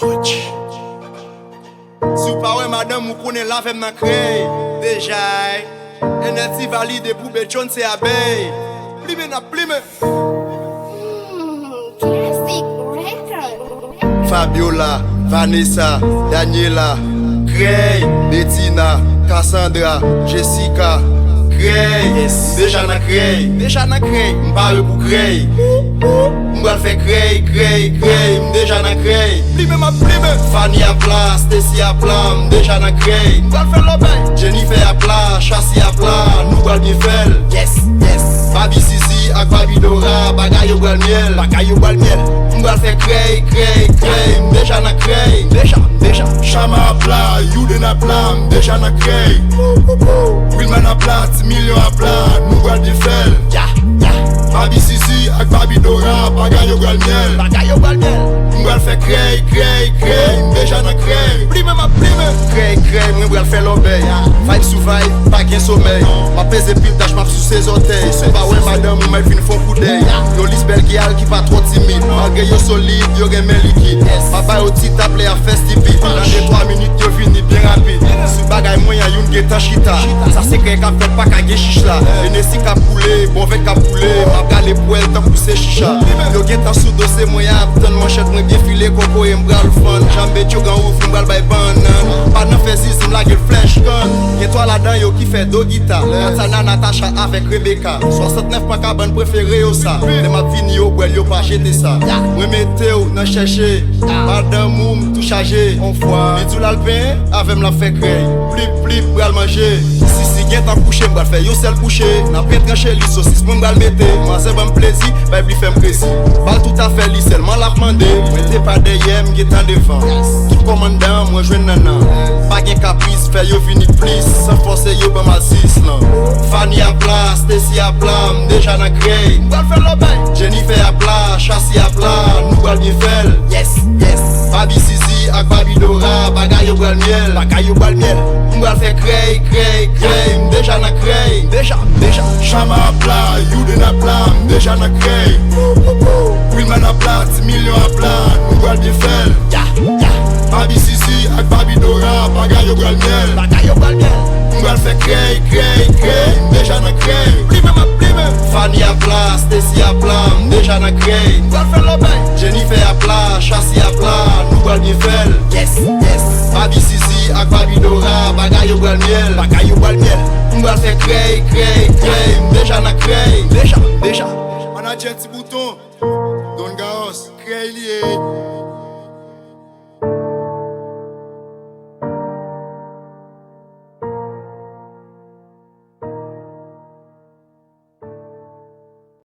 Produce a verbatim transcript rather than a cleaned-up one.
Si w pa wè madanm ou konnen l avè m nan krèy. Deja, N L T valide pou Bel John se abèy. Plimen n ap plimen. Hmm, Classic Record. Fabiola, Vanessa, Daniela, krèy, Betina, Cassandra, Jessica, krèy, m deja nan krèy, deja nan krèy, m pare pou krèy. M pral fè krèy, krèy, krèy, m deja nan krèy. Plimen m ap plimen. Fanny ap la, Stacy ap la, m deja nan krèy. M pral fè lòbèy. Jennifer ap la, Chassi ap la, nou pral byen fè l. Yes, yes. Baby Sisi ak Baby Dora, bagay yo pral myèl. Bagay yo pral myèl. M pral fè krèy, krèy, krèy, m deja nan krèy. Deja, deja. Chama ap la, Yuden ap la, m deja nan krèy. Wilman ap la, Ti Milyon ap la, nou pral byen fè l. Ya, ya. Baby Sisi ak Baby Dora, bagay yo pral myèl. Bagay yo pral myèl. M pral fè krèy, krèy, krèy, m deja nan krèy. Plimen m ap plimen. Krèy, krèy, mwen pral fè lòbèy. Vibe sou vibe, pa gen somèy. M ap peze pil tach, m ap souse zòtèy. Si w pa wè madanm ou, mèt vin fè w koudèy. Yon lis bèl gèyal ki pa twò timid. Malgre yo solid, yo renmen likid. M ap ba yo ti tap lè y ap fè stipid. Nan de twa minit, yo vini byen rapid. Sou bagay mwen an, youn gentan chita. Sa se krèy k ap fèt, pa ka gen chich la. Enesi k ap koule, bon vèt k ap koule. M ap rale pwèl tankou se chicha. Yo gentan sou dosye mwen, y ap tann manchèt mwen byen file, kokoye m pral fann. Janbe tchogan ouvri, m pral bay bannann. Pa nan fè zizi, m lage l flèch kann. Gen twa ladan yo ki fè do gita. Katana, Natacha avèk Rebecca. Swasantnèf pa kabann prefere yo sa. Lè m ap vini yo bwèl yo pa jete sa. Mwen mete w nan chèche. Madanm ou m tou chaje. Li di w l al benyen, avè m l ap fè krèy. Plip, plip, pral manje. Sisi gentan kouche, m pral fè yon sèl kouche. N ap retranche li sosis mwen m pral mete. Manzè ban m plezi, bay li fè m krezi. Ba l tout afè li sèlman l ap mande. Mwen te pa dèyè, m gentan devan. Tout kòmandan mwen jwenn nan nan. Pa gen kapris, fè yo vini plis. San fòse yo ban m al sis lan. Fanny ap la, Stacy ap la, m deja nan krèy. M pral fè lòbèy. Jennifer ap la, Chassi ap la, nou pral byen fè l. Yes, yes. Baby Sisi ak Baby Dora, bagay yo pral myèl. Bagay yo pral myèl. M pral fè krèy, krèy, krèy, m deja nan krèy. Deja, deja. Chama ap la, Yuden ap la, m deja nan krèy. Wilman ap la, Ti Milyon ap la, nou pral byen fè l. Ya, ya. Baby Sisi ak Baby Dora, bagay yo pral myèl. Bagay yo pral myèl. M pral fè krèy, krèy, krèy, m deja nan krèy. Plimen m ap plimen. Fanny ap la, Stacy ap la, m deja nan krèy. M pral fè lòbèy. Jennifer ap la, Chassi ap la, nou pral byen fè l. Yes, yes. Baby Sisi ak Baby Dora, bagay yo pral myèl. Bagay yo pral myèl. M pral fè krèy, krèy, krèy, m deja nan krèy. Deja, deja. Manadjè Ti Bouton, Don Gaos, krèy li ye.